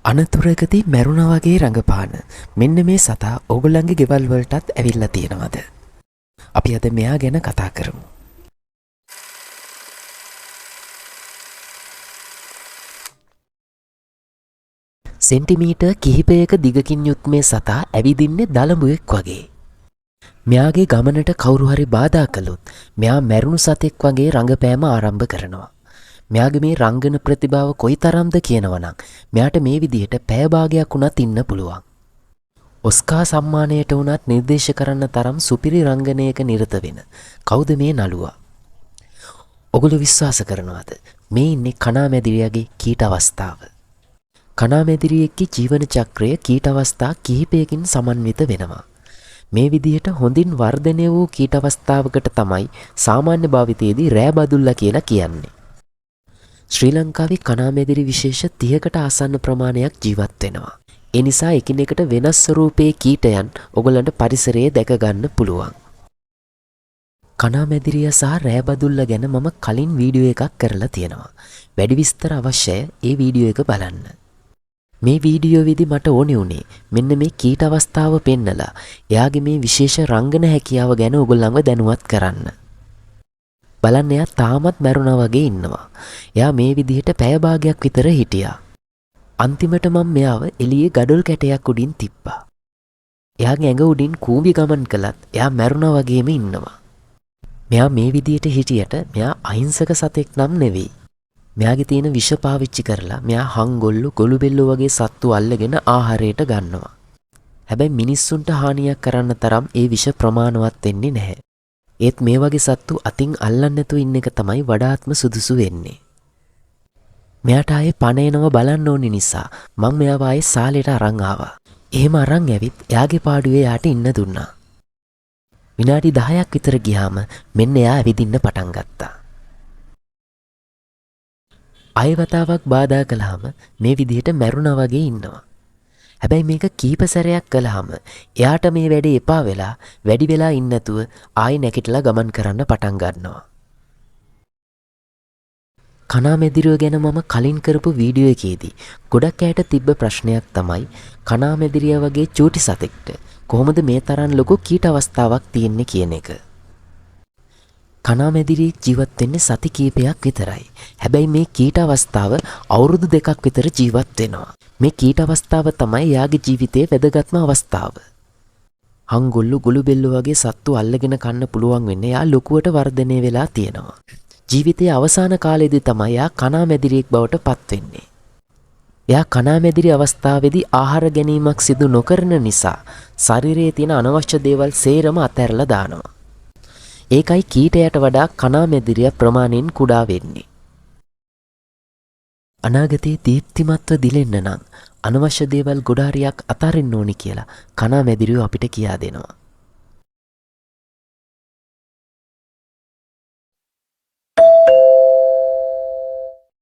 අනතුරකදී මැරුණා වගේ රඟපාන මෙන්න මේ සතා ඕගොල්ලන්ගේ ගෙවල් වලටත් ඇවිල්ලා තියෙනවද? අපි අද මෙයා ගැන කතා කරමු. සෙන්ටිමීටර් කිහිපයක දිගකින් යුත් මේ සතා ඇවිදින්නේ දලඹුවෙක් වගේ. මෙයාගේ ගමනට කවුරු හරි බාධා කළොත් මෙයා මැරුණු සතෙක් වගේ රඟපෑම ආරම්භ කරනවා. මෙයාගේ මේ රංගන ප්‍රතිභාව කොයිතරම්ද කියනවනම් මෙයාට මේ විදිහට පැය භාගයක් වුණත් ඉන්න පුළුවන්. ඔස්කා සම්මානයට වුණත් නිර්දේශ කරන්න තරම් සුපිරි රංගනයක නිරත වෙන කවුද මේ නළුවා? ඔගොල්ලෝ විශ්වාස කරනවද මේ ඉන්නේ කණාමැදිරියාගේ කීට අවස්ථාව? කණාමැදිරියෙක්ගේ ජීවන චක්‍රය කීට අවස්ථා කිහිපයකින් සමන්විත වෙනවා. මේ විදිහට හොඳින් වර්ධනය වූ කීට අවස්ථාවකට තමයි සාමාන්‍ය භාවිතයේදී රෑ බදුල්ලා කියලා කියන්නේ. ශ්‍රී ලංකාවේ කණාමැදිරි විශේෂ 30කට ආසන්න ප්‍රමාණයක් ජීවත් වෙනවා. ඒ නිසා එකිනෙකට වෙනස් ස්වරූපයේ කීටයන් ඔයගොල්ලන්ට පරිසරයේ දැක ගන්න පුළුවන්. කණාමැදිරිය සහ රෑ බදුල්ල ගැන මම කලින් වීඩියෝ එකක් කරලා තියෙනවා. වැඩි විස්තර අවශ්‍යය ඒ වීඩියෝ එක බලන්න. මේ වීඩියෝ වෙදි මට ඕනේ වුණේ මෙන්න මේ කීට අවස්ථාව පෙන්නලා එයාගේ මේ විශේෂ රංගන හැකියාව ගැන ඔයගොල්ලන්ව දැනුවත් කරන්න. බලන්න එයා තාමත් මැරුණා වගේ ඉන්නවා. එයා මේ විදිහට පැය භාගයක් විතර හිටියා. අන්තිමට මම මෙයාව එළියේ ගඩොල් කැටයක් උඩින් තිබ්බා. එයාගේ ඇඟ උඩින් කූඹි ගමන් කළත් එයා මැරුණා වගේම ඉන්නවා. මෙයා මේ විදිහට හිටියට මෙයා අහිංසක සතෙක් නම් නෙවෙයි. මෙයාගේ තියෙන විෂ පාවිච්චි කරලා මෙයා හංගොල්ලු ගොළු බෙල්ලෝ වගේ සත්තු අල්ලගෙන ආහාරයට ගන්නවා. හැබැයි මිනිස්සුන්ට හානියක් කරන්න තරම් ඒ විෂ ප්‍රමාණවත් වෙන්නේ නැහැ. ඒත් මේ වගේ සත්තු අතින් අල්ලන්න නැතුව ඉන්න එක තමයි වඩාත්ම සුදුසු වෙන්නේ. මෙයාට ආයේ පණ එනවා බලන්න ඕනි නිසා මං මෙයාව ආයේ සාලේට අරන් ආවා. එහෙම අරන් ඇවිත් එයාගේ පාඩුවේ එයාට ඉන්න දුන්නා. විනාඩි 10ක් විතර ගියාම මෙන්න එයා ඇවිදින්න පටන් ගත්තා. ආයෙ වතාවක් බාධා කළාම මේ විදිහට මැරුණා වගේ ඉන්නවා. හැබැයි මේක කීප සැරයක් කළාම එයාට මේ වැඩේ එපා වෙලා වැඩි වෙලා ඉන්න නැතුව ආයෙ නැගිටලා ගමන් කරන්න පටන් ගන්නවා. කණාමැදිරිය ගැන මම කලින් කරපු වීඩියෝ එකේදී ගොඩක් අයට තිබ්බ ප්‍රශ්නයක් තමයි කණාමැදිරිය වගේ චූටි සතෙක්ට කොහොමද මේ තරම් ලොකු කීට අවස්ථාවක් තියෙන්නේ කියන එක. කණාමැදිරියෙක් ජීවත් වෙන්නේ සති කීපයක් විතරයි. හැබැයි මේ කීට අවස්ථාව අවුරුදු දෙකක් විතර ජීවත් වෙනවා. මේ කීට අවස්ථාව තමයි එයාගේ ජීවිතයේ වැදගත්ම අවස්ථාව. හංගොල්ලු ගොළු බෙල්ලෝ වගේ සත්තු අල්ලගෙන කන්න පුළුවන් වෙන්නේ එයා ලොකුවට වර්ධනය වෙලා තියෙනවා. ජීවිතයේ අවසාන කාලයේදී තමයි එයා කණාමැදිරියෙක් බවට පත් වෙන්නේ. එයා කණාමැදිරි අවස්ථාවේදී ආහාර ගැනීමක් සිදු නොකරන නිසා ශරීරයේ තියෙන අනවශ්‍ය දේවල් සේරම අතහැරලා දානවා. ඒකයි කීටයට වඩා කණාමැදිරිය ප්‍රමාණයෙන් කුඩා වෙන්නේ. අනාගතයේ දීප්තිමත්ව දිලෙන්න නම් අනවශ්‍ය දේවල් ගොඩාරියක් අතාරින්න ඕනි කියලා කණාමැදිරියෝ අපිට කියා දෙනවා.